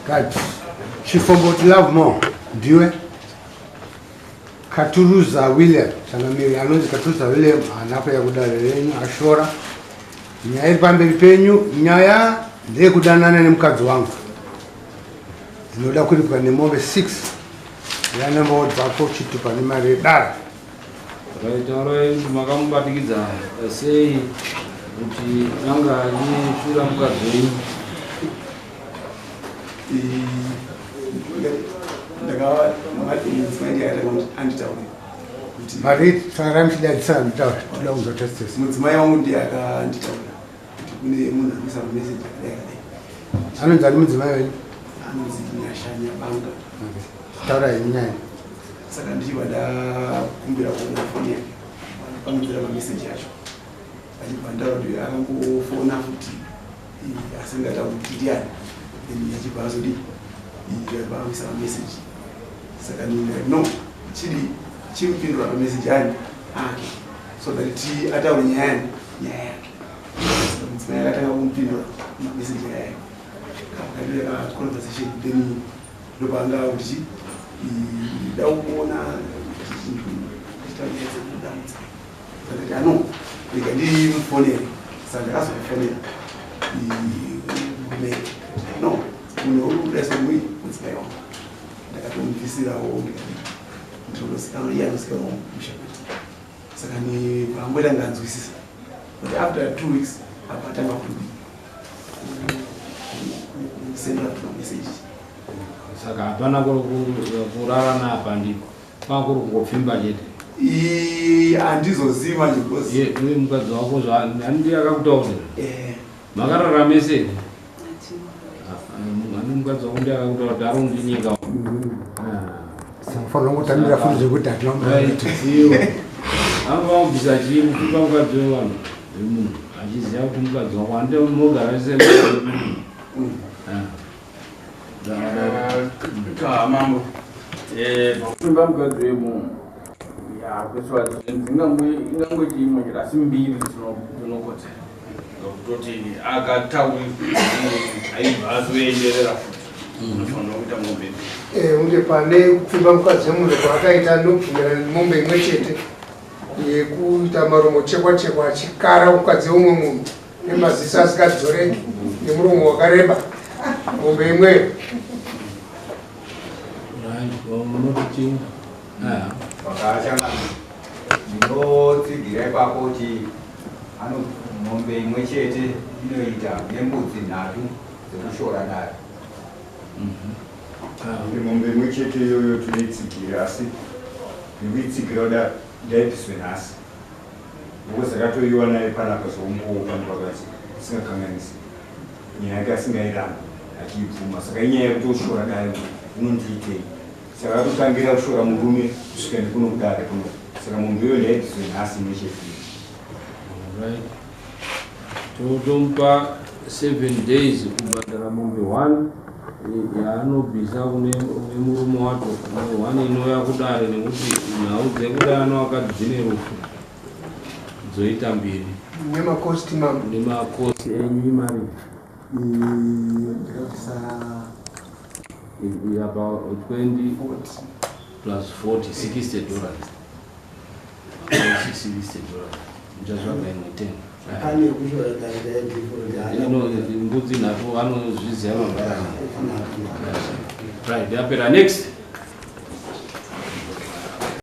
Right. Chifomboti Love More ndiwe Katuruza William changamire anonzi Katuruza William haana kuuya kudare renyu ashora nyaya iri pamberi penyu nyaya ndeyekudanana nemukadzi wangu ndinoda kuripwa nemombe 6 yanembowo dzako chitupa nemari yedare. Taurai kuti makamubatikidza sei kuti anga achifira mukadzi wenyu. Mari tsarai muchidadisana nditaura toda kunzwa tese. Mudzimai wangu ndiye akanditaura kuti kune munhu anoisa mameseji akadai akadai. Anonzi ani mudzimai wenyu? Anonzi Nyasha Nyabanga. Taura henyu nyaya. Saka ndichibva ndakumbira kuona foni yake panodzira mameseji acho achibva ndaura kuti akangofona futi asingatauri kuti ndiani then achibva azodii achibva aisa mameseji saka ndikati no chidi chimupindura mameseji ani ake so that ti ataure nyaya yani nyaya yake saka mudzimai akatanga kumupindura mameseji ayayo kakadira conversation then ndopanga kuti chi ndakuona ndakati ano rega ndimufonere saka ndakazomufonera murume no munhu uri kudaisa mui mudzimai wangu ndakatomubvisirawo ndikati ndinozikanwa iye anozikanwa musha kwedu saka ni paangoita nganzwisisa but after 2 weeks apa atanga kudi kusendera tumameseji. Saka hapana kurara napa ndipo kwakuri kungopfimba chete? Handizozivi manje because Ye uye mukadzi wako zvaandi akakutaurira? Eh. Makarara mese? Ani mukadzi wako ndiye akakutaura kuti ari kundinyika? Sinofanira kungotambira futi zvekuti hatina Right, iwo anga vamubvisa chii kupfimba mukadzi wevanhu wemunhu achiziva kuti mukadzi wako ande munogara se? Ka mambo, pakupfimba mukadzi wemunhu ya kweswa ingangoiti imwe njira, asi mbiri dzinokodzera kutoti akatauri aibva azoenderera futi unofanira kuita mombe mbiri. Unge pane kupfimba mukadzi wemunhu kwaakaita nobvumirana nemombe imwe chete yekuita maromo chekwa chekwa achikara mukadzi weumwe munhu nemaziso asikadzoreki nemuromo wakareba, mombe imweyo. Munoti chii? Vakashanga ndinotsigira ipapo kuti ano mombe imwe chete inoita nembudzi nhatu dzekushora dare. Mombe imwe chete iyoyo tinoitsigira, asi nekuitsigira kuda ndaipiswe nhasi because akatoiwa naye panapa zvoumbowo pano pakati asingakanganisi nyaya yake, asingairamba, achiibvuma. Saka inyaya yekutoshora dare, unondiitei? Saka atotangira kushora murume kusvika nekuno kudare kuno. Saka mombe iyoyo ndaipiswe nhasi imwe chete. Right, totomupa 7 days kubhadhara mombe 1 yaanobvisa kune murume wacho ne 1 inouya kudare, nekuti nhau dzekudano akati dzine rufu dzoita mbiri. Nemacosts, mambo. Nemacosts enyu imari? Ndakabvisa About 20 plus 40, $60, $60. Ndichazvaga imwe 10. Pane kushora dare. Mbudzi nhatu anozviziva mabara. Right, yapera. Next.